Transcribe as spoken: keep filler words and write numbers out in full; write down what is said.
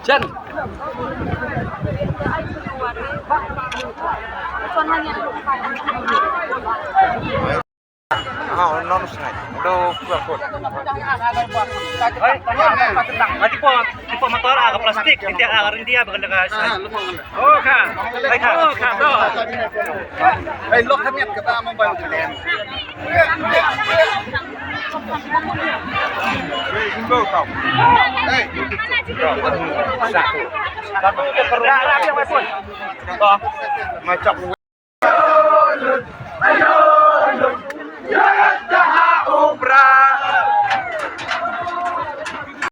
Jan. Ah, non snai. Do kuat kuat. Hai, mati po, mati po motor ah, ka plastik, nanti ah, rindia bagai ka. Oh, ka. Hai, ka. Oh, ka. Hai, lok kami ka ba mobile ka den. Hey. Satu. Satu. Dah, dah, dah, dah, dah. Macam